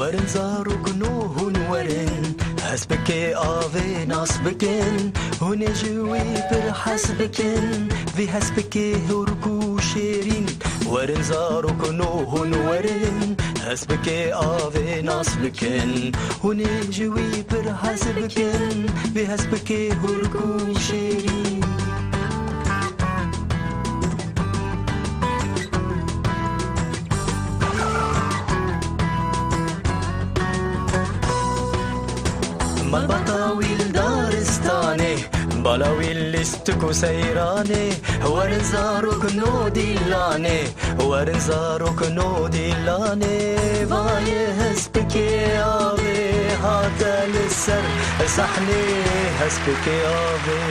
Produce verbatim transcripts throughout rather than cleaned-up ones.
Werin zarokno hûn werin, hespikê avê nas bikin, hûn ê ji wî pir hez bikin, vî hespikê hûrk û şêrîn. Werin zarokno hûn werin, hespikê avê nas bikin, hûn ê ji wî pir hez bikin, vî hespikê hûrk û şêrîn. Malbata wî li daristanê, bala wî li stik û seyranê, werin zarok no dîlanê, werin zarok no dîlanê, vayê hespikê avê hate li ser sahnê, hespikê avê.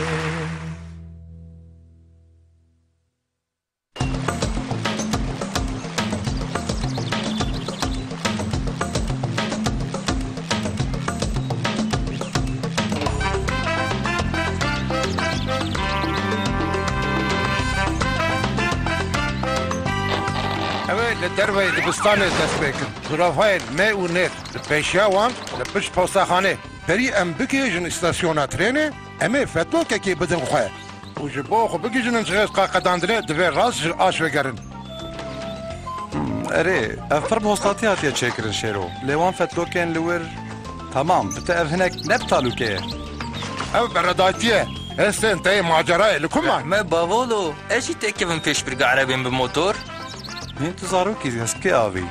Ew ê li derveyî dibistanê dest pê kin. Zirafayên me û nêr li pêşiya wan li pişt postexanê. Berî em bigihêjin îstasyona trênê, em ê fetlokekê bidin xwe. Û ji bo xwe bigihîjin cihêz qaqedandinê, divê rast ji aş vegerin. Hmm, erê, ev pir bi hostatiya hatiye çêkirin, Şêro. Lê wan fetlokên li wir, temam, bi te ev hinek ne bi talûke ye. Ev beredayîtî ye. Hestên te yê macerayê li ku man? Me bavolo, ez jî têkevim pêşbirka erebên bi motor. Hîn tu zarokî, hespikê avî.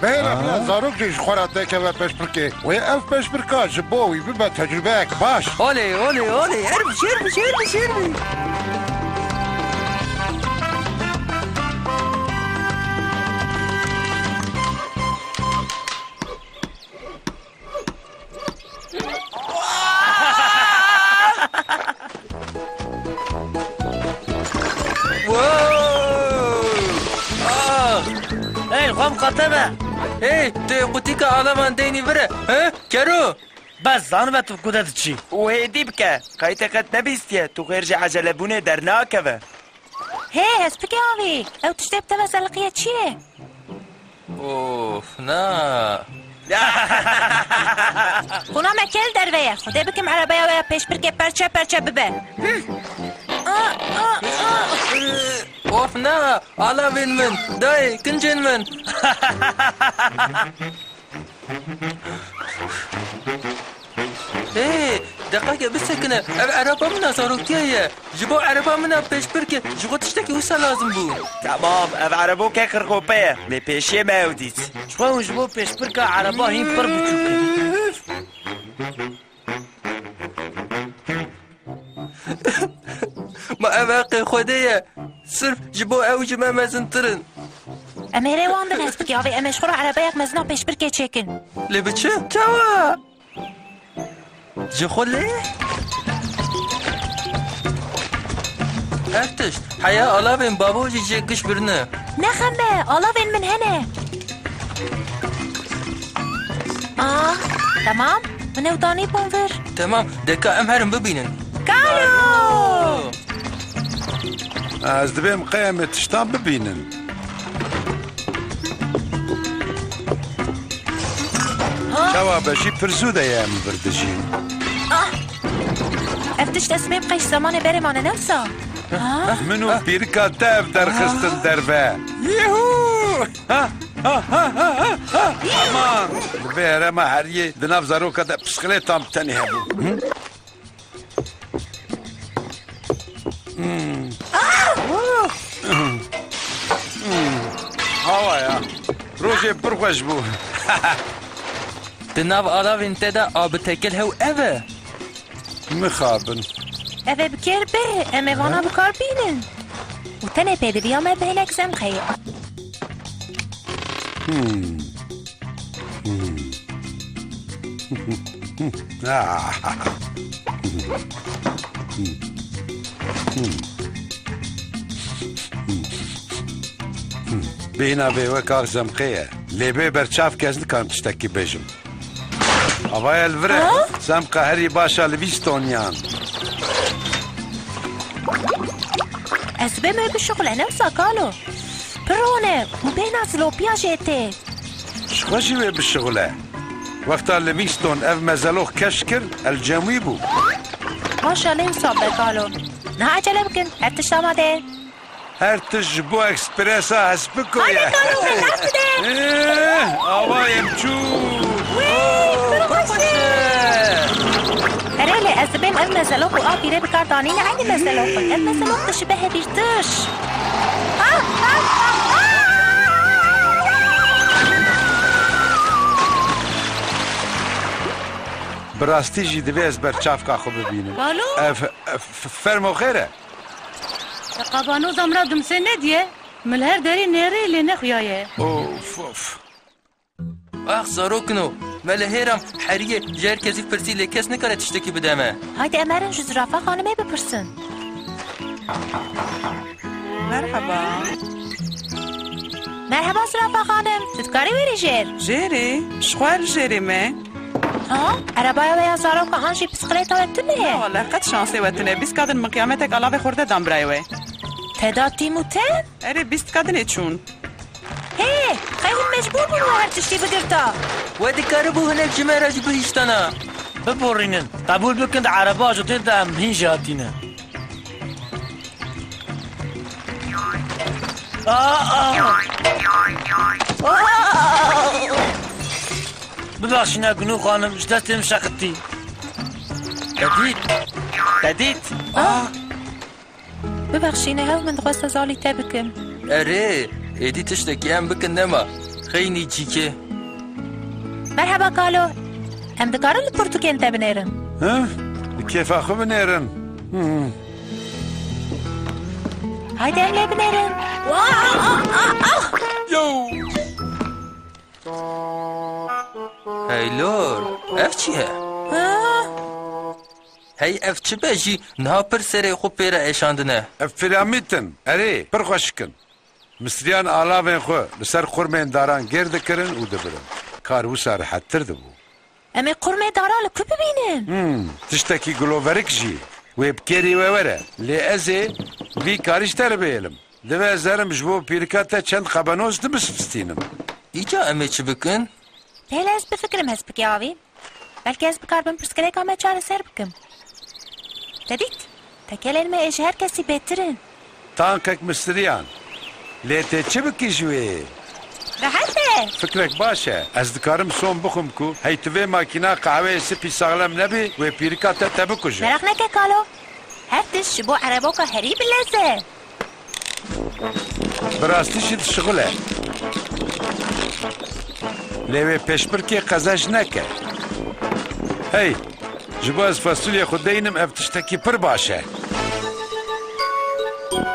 Bêhna bila zarok jî ji xwe re têkeve pêşbirkê. Wê ev pêşbirka ji bo wî bibe tecrubeyek baş. Olê, olê, olê. Ermiş, ermiş, ermiş, ermiş. Wow! Ah! Ey, xwe miqate be! Ey, tu yê qutika alavan deynî vir e, he? Kero! Bes, zanibe tu ku de diçî. Û hêdî bike, qey te qet nebîstiye, tu xêr ji ecelebûnê dernakeve. Hê, hespikê avî, ew tiştê bi te ve zeliqiye çi ye? Of, na. Qûna me kê li derve ye? Xwedê bikim erebeya we ya pêşbirkê perçe perçe bibe. Of, na, alavên min, dayê, kincên min. Hê, deqeke bisekine, ev ereba min a zaroktiya ye. Ji bo ereba min a pêşbirkê, ji xwe tiştekî wisa lazim bû. Temam, ev erebo ke qirxope ye. Lê pêşiyê me ew dît. Ji xwe hûn ji bo pêşbirka ereba hîn pir biçûk in. Ma ev heqê Xwedê ye. Sirf ji bo ew ji me mezintir in. Em ê rê wan bin, hespikê avê, em ê ji xwe re erebeyek mezin a pêşbirkê çêkin. Lê bi çi? Çawa? Ji xwe lê? Ev tişt, heya alavên bavo jî jê giş birine. Nexeme, alavên min hene. Ah, temam. Min ew danî bûn vir. Temam, deka em herin bibînin. Kalo! Ez dibêm qey em ê tiştan bibînin. Ha? Çawa be jî pir zû de ye em vir dijîn. Ah! Ev tişt ez dibêm qey ji zemanê berê mane, ne wisa? Ha? Min û pîrika te ev derxistin derve. Yuhû! Ha, ha, ha, ha, ha. Aman! Li vê herêma heriyê di nav zaroka de psixilêtan bi tenê hebû. Hı? Hmm. Hmm. Hawa ya. Rojê pir xweş bû. Di nav alavên te de a bi tekil hew ev e. Mixabin. Ev ê bi kêr bê, em ê vana bi kar bînin. Û tenê pêdiviya me bi hinek zemxeyê. Hmm. Hmm. Ah. Bêhna vê wek ax zemxê ye. Lê bê berçav kes nikarim tiştekî bêjim. Avaya li vir e. Ha? Zemqa herî baş a li vî stoniyan. Ez bê me bişuxile, ne wisa kalo. Pir hone û bêhna zilopiya jê tê. Xwe jî wê bişixule. Wexta Livingstone ev mezelox keşf kir, el cem wî bû. Maşallah wisa be kalo. Niha ecele bikin, her tişt amade ye. Her tişt ji bo ekspresa Hespiko ye. Hadi kalo, berxas bide. Eh, ava yê biçûk. Wê, Oh, pir xweş e. Erê lê ez dibêm ev mezelox û apîrê bi kar danîne eynî mezelox bin. Ev mezelox dişibe hevîrtiş. Ah, ah, ah, ah! Bi rastî jî divê ez ber çavka xwe bibînim. Kalo? Ev, ev, f-, fermo xêr e. Te qabanoza min re dimsê nediye? Min li her derî nêrî lê nexuyaye. Of, of. Ax, zarokino, me li hêram heriyê ji her kesî pirsî lê kes nikare tiştekî bide me. Haydi em herin ji Zirafa Xanimê bipirsin. Merhaba. Merheba Zirafa Xanim, tu dikarî wêrî jêr? Jêrî? Ji xwe li jêrî me. Ha? Erebaya we ya zaroka an jî bisikleta we tune ye? Na wele, qet şansê we tune. Bîst kadin min qiyametek alavê xurde dan birayê we. Te da tîm û tem? Erê, bîst kadinê çûn. Hê, xey hûn mecbûr bûn we her tiştî bigirta. We dikaribû hinek ji me re jî bihiştana. Biborînin, qebûl bikin di ereba ajotê de em hîn jî hatîne. Aa! Aa! Bibexşîne Gunû xanim, ji destê min şeqitî. Te dît? Te dît? Aa! Bibexşîne hev, min dixwest ez alî te bikim. Erê, êdî tiştekî em bikin nema. Xeynî çîkê. Merheba kalo. Em dikarin li pirtûkên te binêrin? Hi? Li kêfa xwe binêrin. Hmm. Haydi em lê binêrin. Wah! Ah, ah, ah! Yo! Hey lor, ev çi ye? Ha? Hey, ev çi be jî niha pir serê xwe pê re êşandine? Ev piramîd in. Erê, pir xweşik in. Misriyan alavên xwe li ser qurmên daran gêr dikirin û dibirin. Kar wisa rihettir dibû. Em ê qurmê dara li ku bibînin? Hmm, tiştekî guloverik jî wê bi kêrî we were. Lê ez ê vî karî ji te re bihêlim. Divê ez herim ji bo pîrika te çend qebenoz dibispistînim. Îca em ê çi bikin? Bêle ez bifikirim hespikê avî. Belkî ez bikaribim pirsgirêka me çareser bikim. Te dît? Tekelên me ê ji her kesî bêtir in. Tankek misiriyan. Lê tê çi bikî ji wê? Rehet e. Fikrek baş e. Ez dikarim som bixwim ku hey tu vê makîna qehweyê spî saxlem nebî, wê pîrika te te bikuje. Meraq neke kalo. Her tişt ji bo ereboka herî bi lez e. Bi rastî jî dişixule. Lê wê pêşbirkê qezeş neke. Hey, ji bo ez fasulye xwe deynim, ev tiştekî pir baş e.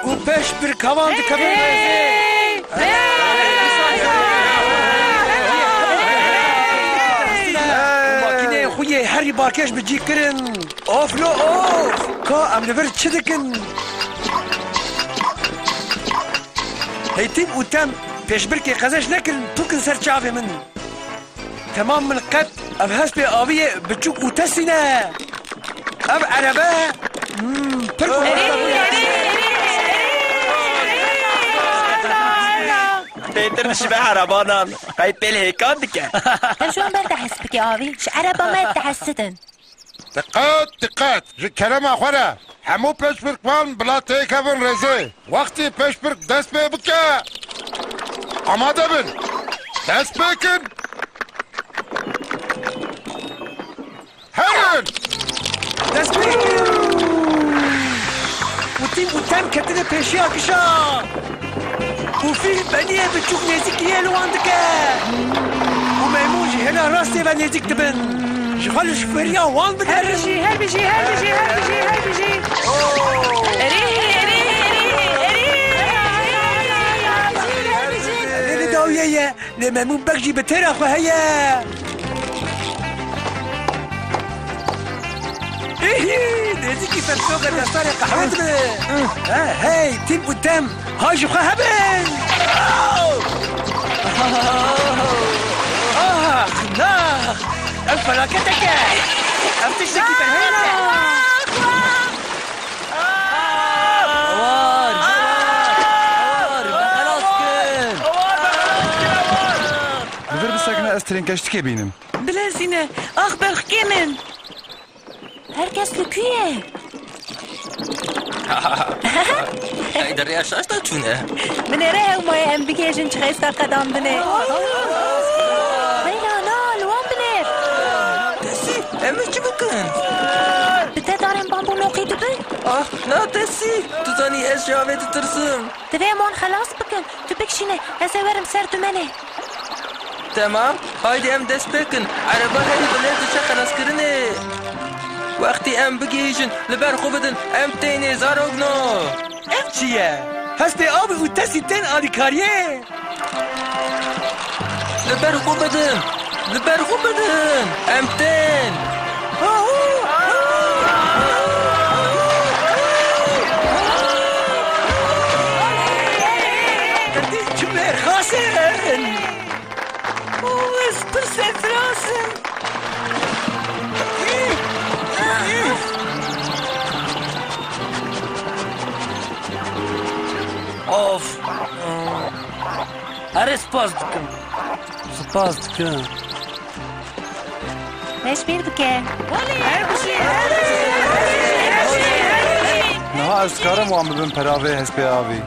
Û pêşbirk hewan dikevin rêzê. Hey! Hey! Makîneyên xwe yê herî balkêş bi cî kirin. Of lo of! Ka em li vir çi dikin? Hey tîm û tem, pêşbirkê qezeş nekirin, pûkin ser çavê min. Temam min qet ev hespê aviyê biçûk û tesî ne. Ev erebe, hmm, pir Bêtir dişibe erebanan, qey pêl hêkan dike. Ev ji wan berde hespikê avî, ji ereba me dihesidin. Diqet, diqet! Ji kerema xwe re hemû pêşbirkvan bila têkevin rêzê. Wextî pêşbirk dest pê bike, amade bin. Dest pê kin. Herin! Dest pê kin. Û tîm û tem ketine pêşiya kişa. Û fîl beniyê biçûk nêzîkiyê li wan dike. Û meymûn jî hêna rastê ve nêzîk dibin. Ji xwe li şofêriya wan bigere. Her bijî, her bijî, her bijî, her bijî, her bijî. Erê, erê, erê, erê. Lê li dawiyê ye, lê meymûn bek jî bi têra xwe heye. Hî hî, nêzîkî ser şoxê destarê qehwe dibe. He, hey, tîm û tem, hay ji xwe hebin. Ax, nax, ev felaketek e. Ev tiştekî berhêna. Awar, awar, awar, me xelas kir. Li vir bisekine. Ez trênkeştikê bînim. Bilezîne, ax berxkê min. Her kes li ku ye? Ey, di rêya şaş de çûne. Binêre hewmayê em bigihêjin çi xêsta qedandinê. Leyla, na, li wan binêr. Tesî, em ê çi bikin? Bi te darên bambu noqî dibin? Ah, na Tesî, tu zanî ez ji avê ditirsim. Divê em wan xelas bikin. Tu bikişîne, ez ê werim ser dumenê. Temam, haydî em dest pê kin. Ereba herî bilind diçe xelaskirinê. Wextî em bigihîjin, li ber xwe bidin, em tênê zarokno. Ev çi ye? Hespê avê û Tesî tên alîkariyê. Li ber xwe bidin, li ber xwe bidin, em tên. Çi mêrxas in! Û ez pir serfiraz im. Of! Erê, spas dikim. Spas dikim. Pêşbîr bike. Niha ez karim wan bibim peravê hespê avî.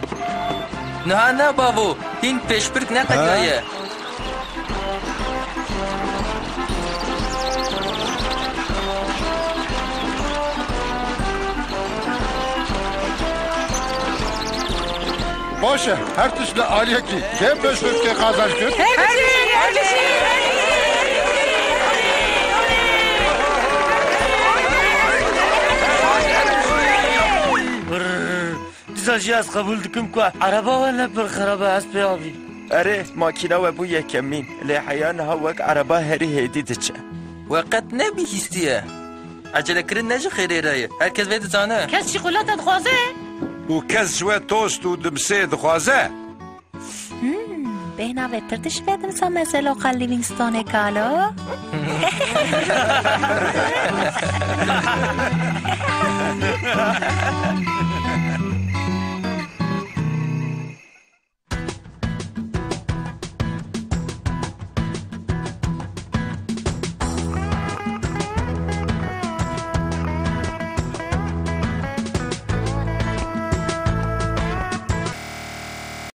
Niha na bavo, hîn pêşbirk ne qediya ye. Baş e, her tişt li aliyekî. Kê pêşbirkê qazanc kir? Brrr. Dîsa jî ez qebûl dikim ku ereba we ne pir xerab e, hespê avî. Erê, makîna we bû yekemîn, lê heya niha wek ereba herî hêdî diçe. We qet nebihîstiye. Ecelekirin ne ji xêrê re ye. Her kes vê dizane. Kes şîkolata dixwaze? Û kes ji we tost û dimsê dixwaze? Hmm, bêhna vê pir dişibe dimsa mezeloqa Livingstone kalo.